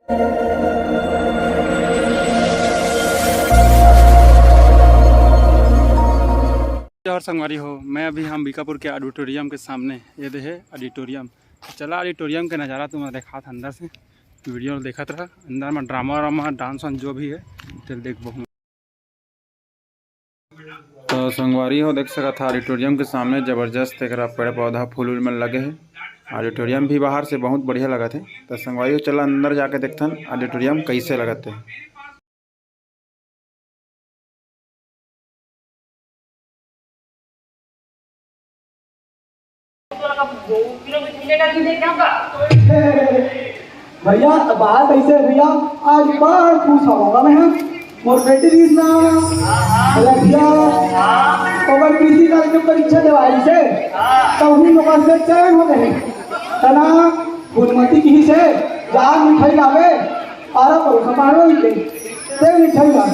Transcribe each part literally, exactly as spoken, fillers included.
जोहार संगवारी हो, मैं अभी हम अंबिकापुर के ऑडिटोरियम के सामने, ये दे हे ऑडिटोरियम। चला ऑडिटोरियम के नज़ारा तुमन देखात अंदर से, वीडियो देखत रहा। अंदर में ड्रामा वामा, डांस वांस जो भी है, तेल देखबो हम। तो संगवारी हो, देख सकत हा ऑडिटोरियम के सामने जबरदस्त एकरा पेड़ पौधा फूल उल मन लगे हे। ऑडिटोरियम भी बाहर से बहुत बढ़िया लगत हे। तो संगवारी हो, चला अंदर जाके देखथन ऑडिटोरियम कैसे लगत हे। भैया, तो बात ऐसे है भैया, आज बड़ खुश होगा मैं। मोर बेटी रहिस ना, लड़किया, ओकर कृषि काल के परीक्षा देवाई से, तो उन्हीं लोगों से चयन हो गए। तना फूलमती की से, जा मिठाई लावे, आरा परोसा मारो इनके। दे मिठाई ला।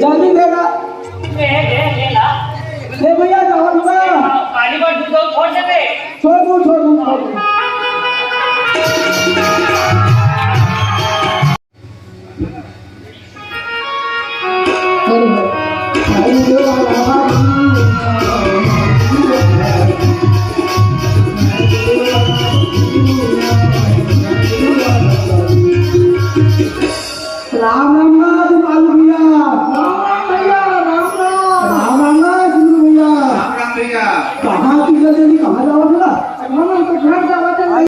जल्दी देगा। ले भैया, जाओ ना। पानी भर दूध और छोड़ दे बे। छोड़ दूँ, छोड़ दूँ, छोड़ दूँ। राम राम राम, कालू भैया। राम राम भैया, राम राम। राम राम राम, सुनू भैया। राम राम भैया। कहाँ की जल्दी, कहाँ जावा था? कहाँ जावा था?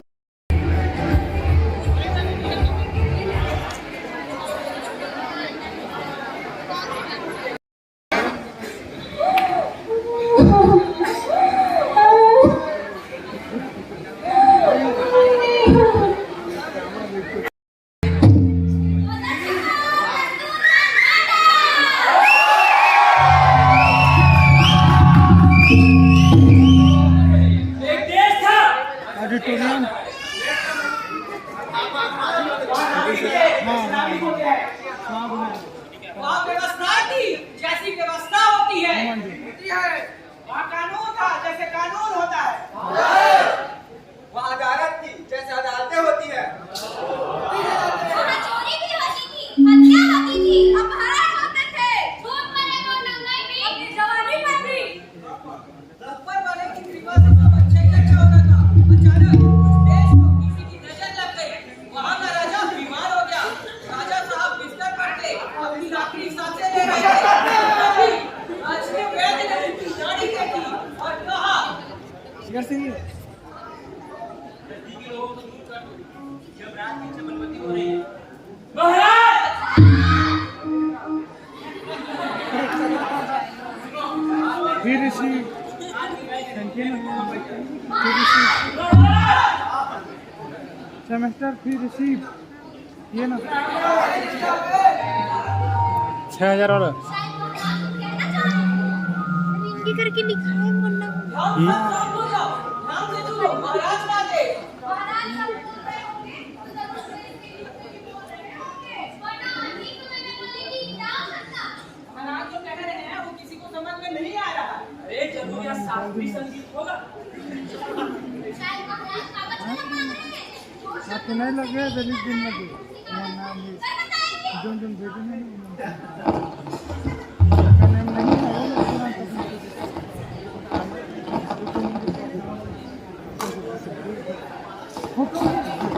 ऑडिटोरियम। हाँ, हाँ। वहाँ व्यवस्था थी, जैसी व्यवस्था होती है। हाँ जी। वहाँ कानून था, जैसे कानून होता है। वहाँ अदालत थी, जैसे अदालतें होती है। वहाँ चोरी भी होती थी, हत्या होती थी, अपहरण होते थे। झूठ बोले वो नंगाई भी अपनी जवानी में थी। ऊपर वाले की कृपा से सब अच्छा ही अच्छा होता था। अचानक उस देश को किसी की नजर लग गई। वहाँ का राजा बीमार हो गया। राजा साहब बिस्तर पर थे, अपनी आखिरी सांसें ले रहे थे। तभी राज के वैद्य ने उनकी नाड़ी देखी और कहा, शेर सिंह। नदी के लोगों को दूर कर दो। जब रात की चमनबत्ती हो रही है। महाराज! फिर इसी संकीर्ण फिर इसी सेमेस्टर फिर इसी ये ना छः हज़ार वाला। हिंदी करके लिखा है, वरना हम्म। महाराज जो कह रहे हैं, वो किसी को समझ में नहीं आ रहा। अरे, जरूर यह शास्त्रीय संगीत होगा। आपको नहीं लगे, दलित दिन में भी। हमारा नाम है। जोन जोन भेजे नहीं, उनका नाम नहीं है, लेकिन हम पसंद करते हैं।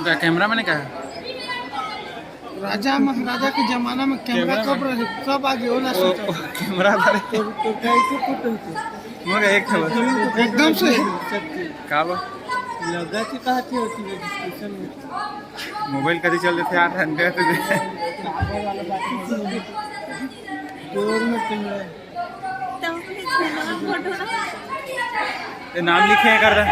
का कैमरा मैंने कहा? राजा महाराजा के जमाना में कैमरा कैमरा। कब रहे, कब आगे, वो ना सोचा। कैमरा था रे। तो, तो कैसे फोटो होते? मगर एक था बस। एकदम से। का बा? लगा के कहा थे होती है डिस्कशन में। मोबाइल कभी चल रहे थे यार, घंटे होते थे। जोर में कैमरा। ये नाम लिखे हैं कर रहा।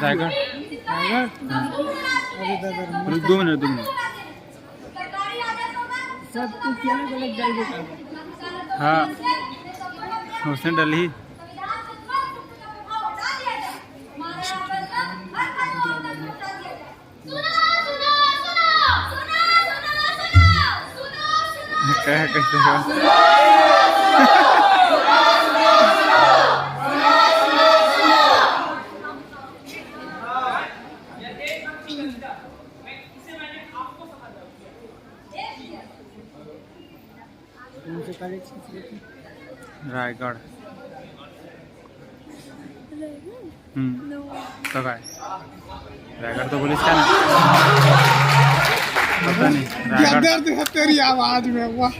रायगढ़। हाँ। रुक, दो मिनट, दो मिनट। हाँ, उसने डाली। क्या है, कैसे हुआ? रायगढ़। हम्म। तो काय? रायगढ़ तो पुलिस का ना। पता नहीं। क्या रायगढ़। दर्द है तेरी आवाज में, वाह।